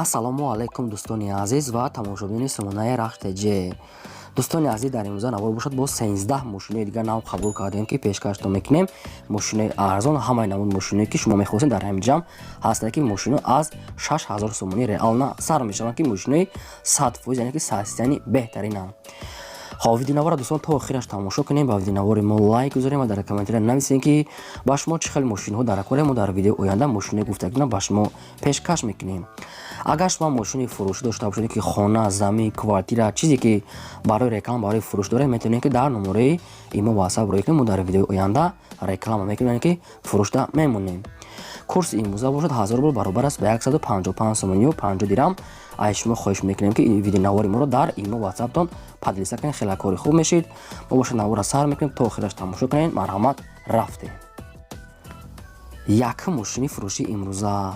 Ассалому алайкум, дӯстони азиз ва тамошобинони сомонаи Рахш ТЖ. Дӯстони азиз, дар имрӯза навор бошад, боз 13 мошинои дигар нав қабул кардем, ки пешкаштон мекунем. Мошинои арзон, ҳамаи намуд мошиное, ки шумо мехостед, дар ҳамин ҷамъ ҳастанд, ки мошино аз 6000 сомонӣ реально сар мешаванд, ки мошинои 100%, яъне ки састияни беҳтаринанд. Хоб, видеонавора, дӯстон, то охираш тамошо кунем, ба видеонавори мо лайк гузорем ва дар комментария нависем, ки ба шумо чӣ хел мошинҳо дар кор. Мо дар видеои оянда мошинои гуфтагино ба шумо пешкаш мекунем. Агар шумо мошини фурӯшӣ дошта бошед, ки хона, замин, квартира, чизе ки барои реклама, барои фурӯш дорем, метавонем, ки дар номерои имо ватсап рӯй кунем. Мо дар видеои оянда реклама мекунем, яъне ки фурӯшда мемонем. Курси имрӯза бошад, 1000 рубл баробар аст ба 155 сомонию 50 дирам. Аз шумо хоҳиш мекунем, ки видеонавори моро дар имо ватсаптон поделиться кунед, хеле кори хуб мешид. Мо бошад навора сар мекунем, то охираш тамошо кунед. Марҳамат, рафтем. Якум мошини фурӯшии имрӯза,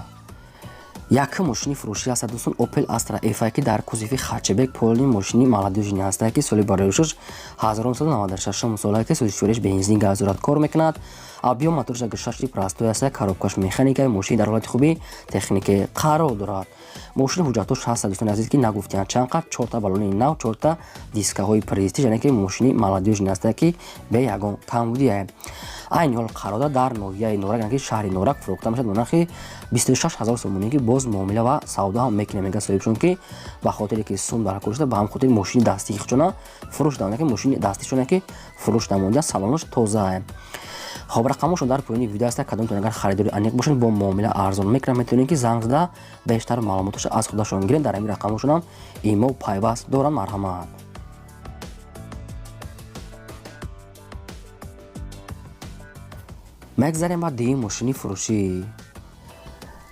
якум мошини фурӯшӣ аст, дӯстон, Opel Astra F, ки дар кузови хэтчбек, полный мошини молодёжный ҳаста, ки соли бароишаш 1996 сола, ки сӯзишвориш бензин, газ дорад, кор мекунад. Объём моторш 6 простой аст, коробкаш механика. Мошини дар ҳолати хуби техникӣ қарор дорад. Мошини ҳуҷҷатош ҳаст, дӯстони азиз, ки нагуфтиянд чанд қад: чорта балони нав, чорта дискаҳои престиж, яъне ки мошини молодёжный аст, ки бе ягон камбудие. Айни ҳол қарор дорад дар ноҳияи Норак, яъне ки шаҳри Норак. Фурӯхта мешавад бо нархи 26 000 сомонӣ, ки боз муомила ва савдо ҳам мекунем. Мега соҳибшон, ки ба хотире ки сум дар кор шуда, ба ҳам хотири мошини дастии худшона фурӯш дам, ки мошини дастишона ки фурӯш намонда, салонаш тозаа. Хоб, рақамошон дар поёни видео аст. Кадомтон агар харидори аниқ бошед, бо муомила арзон мекунам, метавонед, ки занг зада бештар маълумоташо аз худашон гиред. Дар ҳамин рақамошонам имо пайваст доранд. Марҳамат. Мегзарем ба дуюм мошини фурӯшӣ.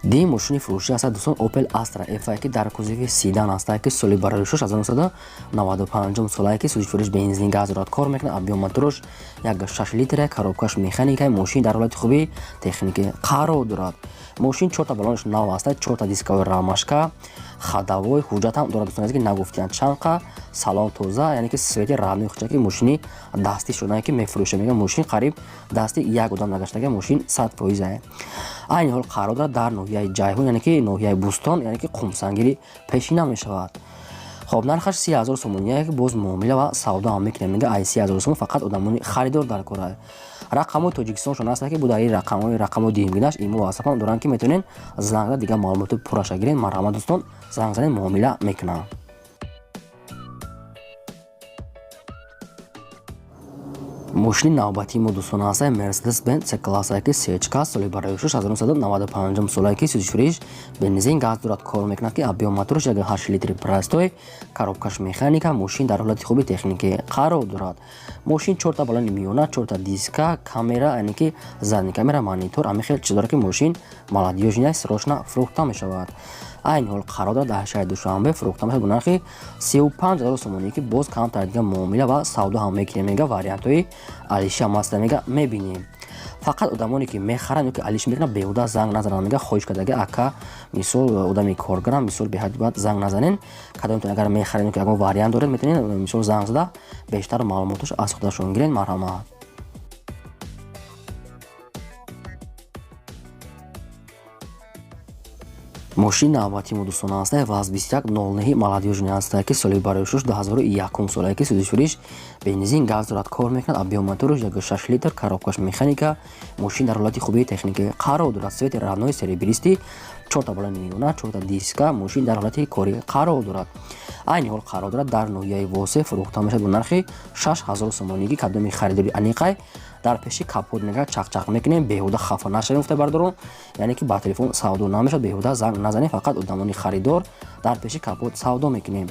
Дуюм мошини фурӯшӣ аст, дӯстон, Opel Astra F, ки дар кузови седан аст, ки соли бароишаш 1995 солае, ки сӯзишвориш бензин, газ дорад, кор мекунад. Объём мотораш 1,6 литра, коробкаш механика. Мошин дар ҳолати хуби техникӣ қарор дорад. Мошин чорта балонаш нав аст, чорта дискаҳои ромашка, ходовой, ҳуҷҷат ҳам дорад, дӯстон азиз, ки нагуфтиянд чанд қа. Салон тоза, яъне ки цвети родной хуча, ки мошини дастӣ шуда, ки мефурӯша. Мега, мошин қариб дасти як одам нагаштага, мошин 100%. Айни ҳол қарор дорад дар ноҳияи Ҷайҳун, яъне ки ноҳияи Бӯстон, яъне ки Қумсангири пешина мешавад. Хоб, нархаш 30 000 сомоние, ки боз муомила ва савдо ҳам мекунем. Мега, ай 30 000 сомон фақат одамони харидор дар кора. Рақамҳои Тоҷикистоншон аст, ки бо дар ин рақамҳои рақамҳои дуюмгинаш имо ватсапам доранд, ки метавонед занг зада дигар маълумоти пурраша гиред. Марҳамат, дӯстон, занг занед, муомила мекунам. Мошини навбатии мо, дӯстон, аст Мерседес Бенз С класса, ки сечка, соли бароишаш 1995 солае, ки сӯзишвориш бензин, газ дорад, кор мекунад, ки объём мотораш 1,8 литри простой, коробкаш механика. Мошин дар ҳолати хуби техникӣ қарор дорад. Мошин чорта балони миёна, чорта диска, камера, яъне ки задний камера, монитор, ҳамин хел чиз дорад, ки мошин молодёжный, срочно фурӯхта мешавад. Айни ҳол қарор дорад дар шаҳри Душанбе. Фурӯхта мешавад бо нархи 35 000 сомонӣ, ки боз камтар дига муомила ва савдо ҳам мекунем. Мега, вариантҳои алиши ҳам аста, мега, мебинем. Фақат одамоне ки мехаранд ё ки алиш мекунанд, беҳуда занг назананд. Мега, хоҳиш кардаги ака, мисол, одами коргарам, мисол, беҳад бояд занг назанен. Кадомтон агар мехаред ё ки ягон вариант доред, метавонед, мисол, занг зада бештар маълумоташ аз худашон гиред. Марҳамат. Мошини навбатии мо, дӯстон, аст ВАЗ 2109 молодёжный аст, ки соли бароишуш 2001 солае, ки сӯзишвориш бензин, газ дорад, кор мекунад. Объём мотораш 1,6 литр, коробкаш механика. Мошин дар ҳолати хубии техникӣ қарор дорад. Цвети родной серебристый, чорта балони миёна, чорта диска. Мошин дар ҳолати корӣ қарор дорад. Айни ҳол қарор дорад дар ноҳияи Восе. Фурӯхта мешавад бо нархи 6000 сомонӣ, ки кадоми харидори аниқай, дар пеши капот мега чақчақ мекунем. Беҳуда хафа нашавем, гуфта бардорон, яъне ки ба телефон савдо намешавад, беҳуда занг назанем. Фақат одамони харидор, дар пеши капот савдо мекунем.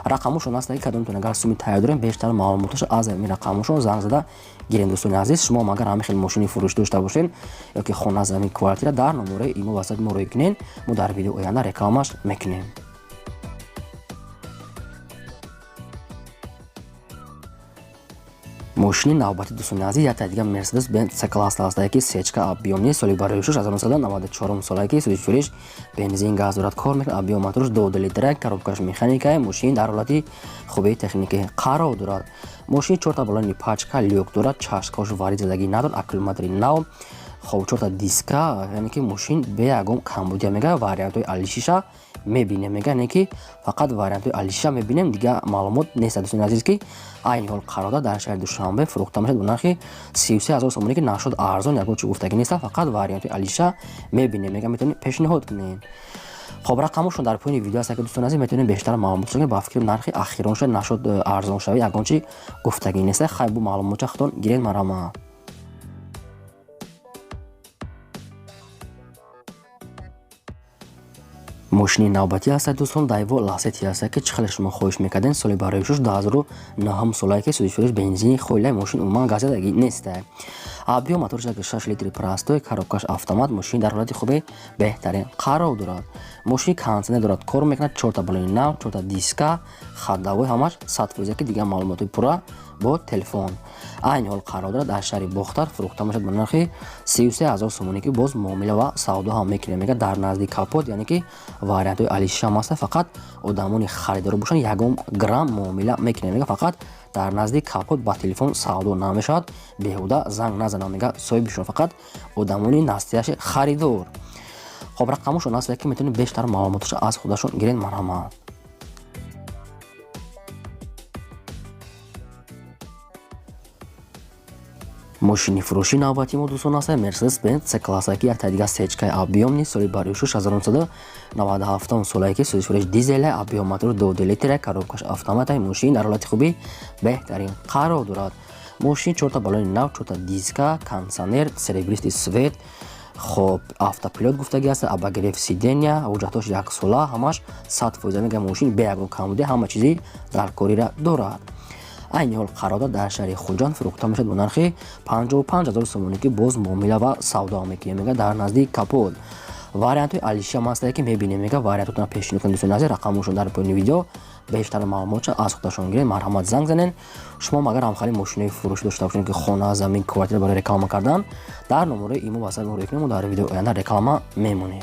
Рақамошон аст, ки кадомтон агар суми тайёр дорем, бештар маълумоташо аз ҳамин рақамошон занг зада гирем. Дӯстони азиз, шумо агар ҳамин хел мошини фурӯш дошта бошед ё ки хона, замин, квартира, дар номерои имо васат мо рӯй кунед, мо дар видео оянда рекламаш мекунем. Мошини навбати, дӯстони азиз, якта дига Мерседес Бенз С класс аст, ки сечка, объёмный, соли бароишуш 1994 солае, ки сӯзишвориш бензин, газ дорад, кор мекунад. Объём мотораш 2 литра, коробкаш механика. Мошин дар ҳолати хуби техникӣ қарор дорад. Мошин чорта балони пачка, люк дорад, чашкош варид задагӣ надорад, аккумулятори нав. Хоб, чорта диска, яъне ки мошин бе ягон камбудия мега. Вариантҳои алишиша мебинем мега, яъне ки фақат вариантҳои алишиша мебинем, дига маълумот нест, дӯстони азиз, ки айни ҳол қарор дар шаҳри Душанбе фурӯхта мешавад бо нархи 33 000 сомонӣ, ки нашуд арзон, ягон чӣ гуфтагӣ нест, фақат вариантҳои алиша мебинем мега, метавонем пешниҳод кунем. Хоб, рақамошон дар поёни видео аст, ки дӯстони азиз, метавонем бештар маълумот кунем. Ба фикри нархи ахирон шуд, нашуд арзон шавӣ, ягон чӣ гуфтагӣ нест. Хай, бу маълумотча худтон гиред, марҳамат. Мошини навбатӣ ҳастад, дӯстон, Дайво Ласети ҳастад, ки чӣ хеле шумо хоҳиш мекардем. Соли барои шуш 2009 солае, ки сӯзишвориш бензини хойлаи, мошин умуман газидаги нест. Объём моторш 6 литри простой, коробкаш автомат. Мошин дар ҳолати хуби беҳтарин қарор дорад. Мошин кондитсионер дорад, кор мекунад, чорта балони нав, чорта диска, ходовой ҳамаш 100%, ки дигар маълумоти пурра бо телефон. Айни ҳол қарор дорад дар шаҳри Бохтар, фурӯхта мешавад ба нархи 33 000 сомонӣ, ки боз муомила ва савдо ҳам мекунем мега, дар назди капот, яъне ки вариантҳои алишиша ҳам ҳаста, фақат одамони харидоро бошанд, ягон грамм муомила мекунем мега, фақат дар назди капот ба телефон савдо намешавад, беҳуда занг назанам мега соҳибишон, фақат одамони настоящий харидор. Хоб, рақамошон аст, ки метавонед бештар маълумоташо аз худашон гиред, марҳамат. Мошини фурӯши навбати мо, дӯстон, аст Мерседес Бенз С класса, ки якта дига сечкаи объёмный, соли барои 1997 солае, ки сӯзишвориш дизеля, объём мотор 2 литра, коробкаш автомата. Мошин дар ҳолати хуби беҳтарин қарор дорад. Мошин чорта балони нав, чорта диска, кондитсионер, серебристый цвет. Хоб, автопилот гуфтагӣ аст, обогрев сидения, ҳуҷҷатҳош яксола, ҳамаш 100% мега, мошин бе ягон камбудӣ ҳама чизи даркориро дорад. Айни ҳол қарор дорад дар шаҳри Хуҷанд, фурӯхта мешавад бо нархи 55 000 сомонӣ, ки боз муомила ва савдо мекунем мега, дар назди капот. Вариантҳои алишиам ҳастае, ки мебинем мега, вариантотона пешниҳод кунем, дӯстони азиз, рақамошон дар поёни видео, бештар маълумотша аз худашон гиред, марҳамат, занг занед. Шумо агар ҳамхели мошинои фурӯшӣ дошта бошед, ки хона, замин, квартира барои реклама кардан, дар номерои имо васат мо кунем, мо дар видеои оянда реклама мемонем.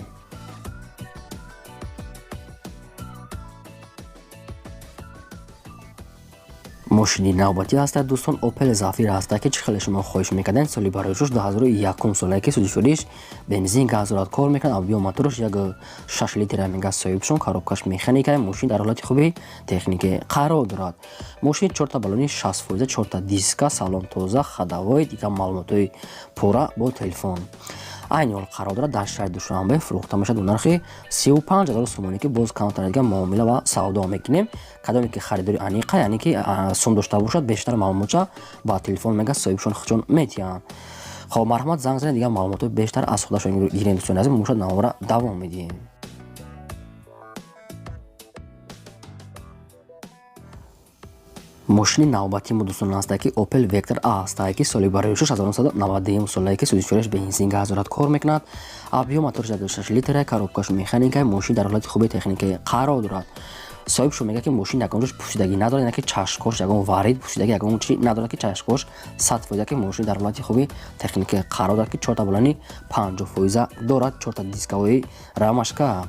Мошини навбатӣ ҳастад, дӯстон, Опел Зафира ҳастад, ки чӣ хеле шумо хоҳиш мекардем. Соли барои шуш 2001 солае, ки сӯзишвориш бензин, газ дорад, кор мекунад, объём моторш 1,6 литра мега соҳибшон, коробкаш механика. Мошин дар ҳолати хуби техникӣ қарор дорад. Мошин чорта балони 60%, чорта диска, салон тоза, ходовой, дигар маълумотҳои пурра бо телефон. Айни ҳол қарор дорад дар шаҳри Душанбе, фурӯхта мешавад бо нархи 35 000 сомонӣ, ки боз камтар дигар муомила ва савдо мекунем. Кадоме ки харидори аниқа, яъне ки сум дошта бошад, бештар маълумотша ба телефон мега соҳибшон худшон метиҳанд. Хоб, марҳамат, занг занед, дигар маълумотҳои бештар аз худашон гирем. Дӯстони азиз, мо шояд навора давом медиҳем. Мошини навбатии мо, дӯстон, ҳастае, ки Opel Vectra A ҳастае, ки соли барои 1991 солае, ки сӯзишвориш бензин, газ дорад, кор мекунад, объём моторш 6 литра, коробкаш механика. Мошин дар ҳолати хуби техникӣ қарор дорад. Соҳибшон мегӯяд, ки мошин ягон ҷош пӯсидагӣ надорад, яъне ки чашкош ягон варид пӯсидагӣ, ягон чи надорад, ки чашкош 100%, ки мошин дар ҳолати хуби техникӣ қарор дорад, ки чорта балони 50% дорад, чорта дискаҳои рамашка.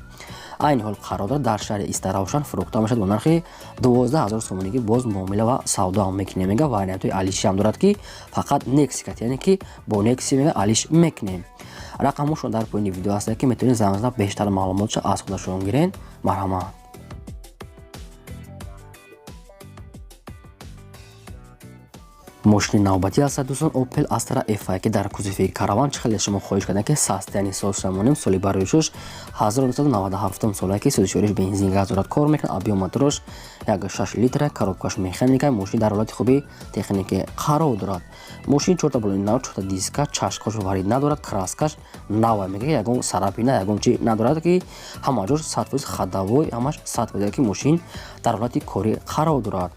Айни ҳол қарор дорад дар шаҳри Истаравшан, фурӯхта мешавад бо нархи 12 000 сомонӣ, ки боз муомила ва савдо ҳам мекунем мега. Вариантҳои алиши ҳам дорад, ки фақат Нексия, яъне ки бо Нексия мега алиш мекунем. Рақамҳошон дар поёни видео ҳастанд, ки метавонед занг зада бештар маълумотша аз худашон гиред, марҳамат. Мошини навбатӣ ҳастад, дӯстон, Opel Astra F, ки дар кузови караван, чӣ хеле шумо хоҳиш кардем, ки состояние соз шавонем. Соли барои шуш 1997 солае, ки сӯзишвориш бензин, газ дорад, кор мекунад, объём мотораш 1,6 литра, коробкаш механика. Мошин дар ҳолати хуби техникӣ қарор дорад. Мошин чорта балони нав, чорта диска, чашкош варид надорад, краскаш нава мега, ягон царапина, ягон чи надорад, ки ҳама ҷош 100%, ходовой ҳамаш 100%, ки мошин дар ҳолати корӣ қарор дорад.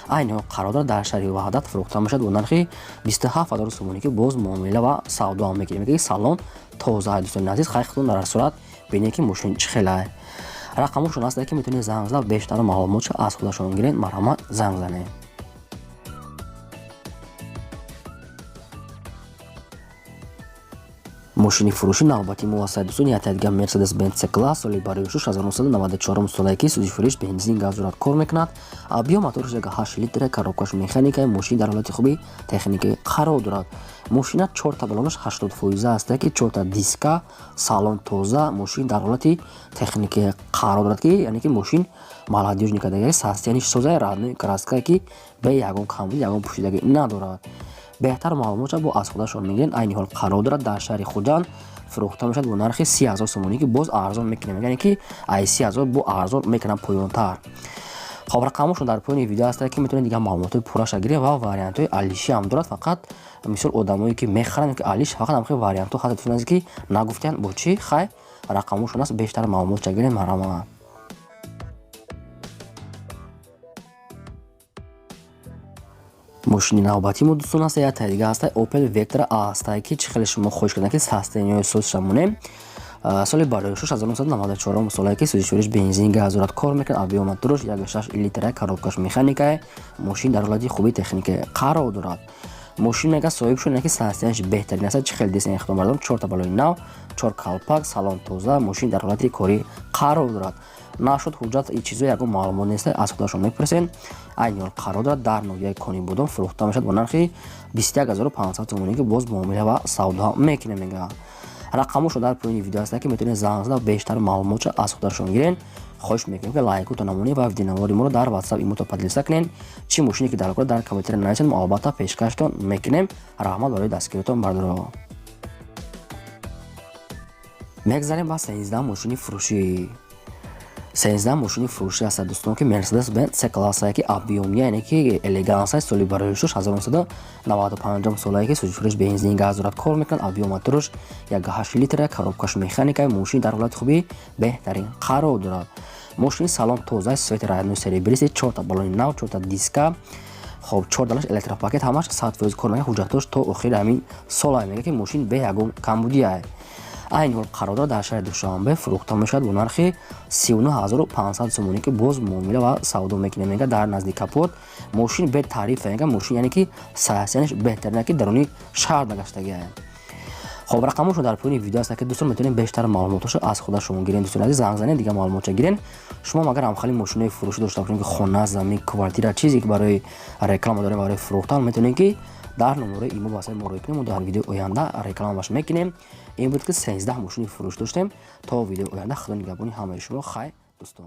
Айни ҳол қарор дорад дар шаҳри Ваҳдат, фурӯхта мешавад бо нархи 27 000 сомонӣ, ки боз муомила ва савдо ҳам мекунем. Ки салон тоза, дӯстони азиз, хай худтон дар сурат бинед, ки мошин чӣ хелае. Рақамошон ҳастае, ки метавонед занг зада бештар маълумотшо аз худашон гиред, марҳамат, занг занед. Мошини фурӯшӣ навбати мо аст, дӯстон, як дига Mercedes Benz C-Class соли барои 1994 солае, ки сӯзишвориш бензин, газ дорад, кор мекунад. Объём мотораш 8 литра, коробкаш механика. Мошин дар ҳолати хуби техникӣ қарор дорад. Мошина чорта балонаш 80% аст, ки чорта диска, салон тоза, мошин дар ҳолати техникӣ қарор дорад, ки яъне ки мошин молодёжный кадаги, состояниш соза, родной краска, ки бе ягон камбуди, ягон пӯшидагӣ надорад. Беҳтар маълумотша бо аз худашон мегирен. Айни ҳол қарор дорад дар шаҳри Хуҷанд, фурӯхта мешавад бо нархи 30 000 сомонӣ, ки боз арзон мекунем, яъне ки ай 30 000 бо арзон мекунам поёнтар. Хоб, рақамошон дар поёни видео ҳаст, ки метавонед дигар маълумотҳои пурраша гиред ва вариантҳои алишӣ ҳам дорад. Фақат мисол одамое ки мехаранд, ки алиш фақат ҳамхел вариантҳо ҳаст, ки нагуфтиянд бо чӣ. Хай, рақамошон аст, бештар маълумотша гиред, марҳамат. Мошини навбатии мо, дӯстон, аст як дига ҳаста Opel Vectra ҳастае, ки чӣ хеле шумо хоҳиш карданд, ки состояниҳои созша монем. Соли барои 1994 солае, ки сӯзишвориш бензин, газ дорад, кор мекунад. Объём мотораш 1,6 литра, коробкаш механикае. Мошин дар ҳолати хуби техникае қарор дорад. Мошин мега соҳиб шуд, ки состояниш беҳтарин аст. Чӣ хеле десен ихтиёр, чорта балои нав, чор калпак, салон тоза, мошин дар ҳолати корӣ қарор дорад. Нашуд ҳуҷҷат, чизо ягон маълумот нест, аз худашон мепурсен. Айни ҳол қарор дорад дар ноҳияи Конибодом, фурӯхта мешавад бо нархи 21 500 сомонӣ, ки боз муомила ва савдо мекунем, мега. Рақамошо дар поёни видео ҳаст, ки метавонед занг зада, бештар маълумотшо аз худашон гирен. Хоҳиш мекунем, ки лайкото намонед ва видеонавори моро дар WhatsApp имото поделиться кунед. Чӣ мошине ки дар кор, дар комментария нависед, мо албатта пешкаштон мекунем. Раҳмат барои дастгиритон, бардоро. Мегзарем ба 13 мошини фурӯшӣ. 13 мошини фурӯшӣ аст, дӯстон, ки Mercedes Benz C классае, ки объёмия, яъне ки элегансае, соли барои 1995 солае, ки сӯзишвориш бензин, газ дорад, кор мекунад. Объём мотораш 1,8 литра, коробкаш механика. Мошин дар ҳолати хуби беҳтарин қарор дорад. Мошини салон тоза, цвет родной серебристый, чорта балони нав, чорта диска. Хоб, чор далаш электропакет, ҳамаш 100% кор мекунад. Ҳуҷҷатош то охири ҳамин сола, мега, ки мошин бе ягон камбудие. Айни ҳол қарор дорад дар шаҳри Душанбе, фурӯхта мешавад бо нархи 39 500 сомонӣ, ки боз муомила ва савдо мекунем, мега. Дар назди капот мошин бе тариф, мега. Мошин, яъне ки состояниш беҳтарина, ки даруни шаҳр нагаштагия. Хоб, рақамошон дар поёни видео аст, ки дӯстон метавонед бештар маълумотошо аз худашон гирен. Дӯстони азиз, занг занед, дигар маълумотша гирен. Шумо агар ҳамхали мошинои фурӯшӣ дошта бошед, ки хона, замин, квартира, чизе ки барои реклама дорем, барои фурӯхтан, метавонед ки дар номерои имо ба сайт мо рӯй кунем, мо дар видеои оянда рекламаш мекунем. Ин буд, ки 13 мошини фурӯш доштем. То видеои оянда, худо нигаҳбони ҳамаи шумо. Хай, дӯстон.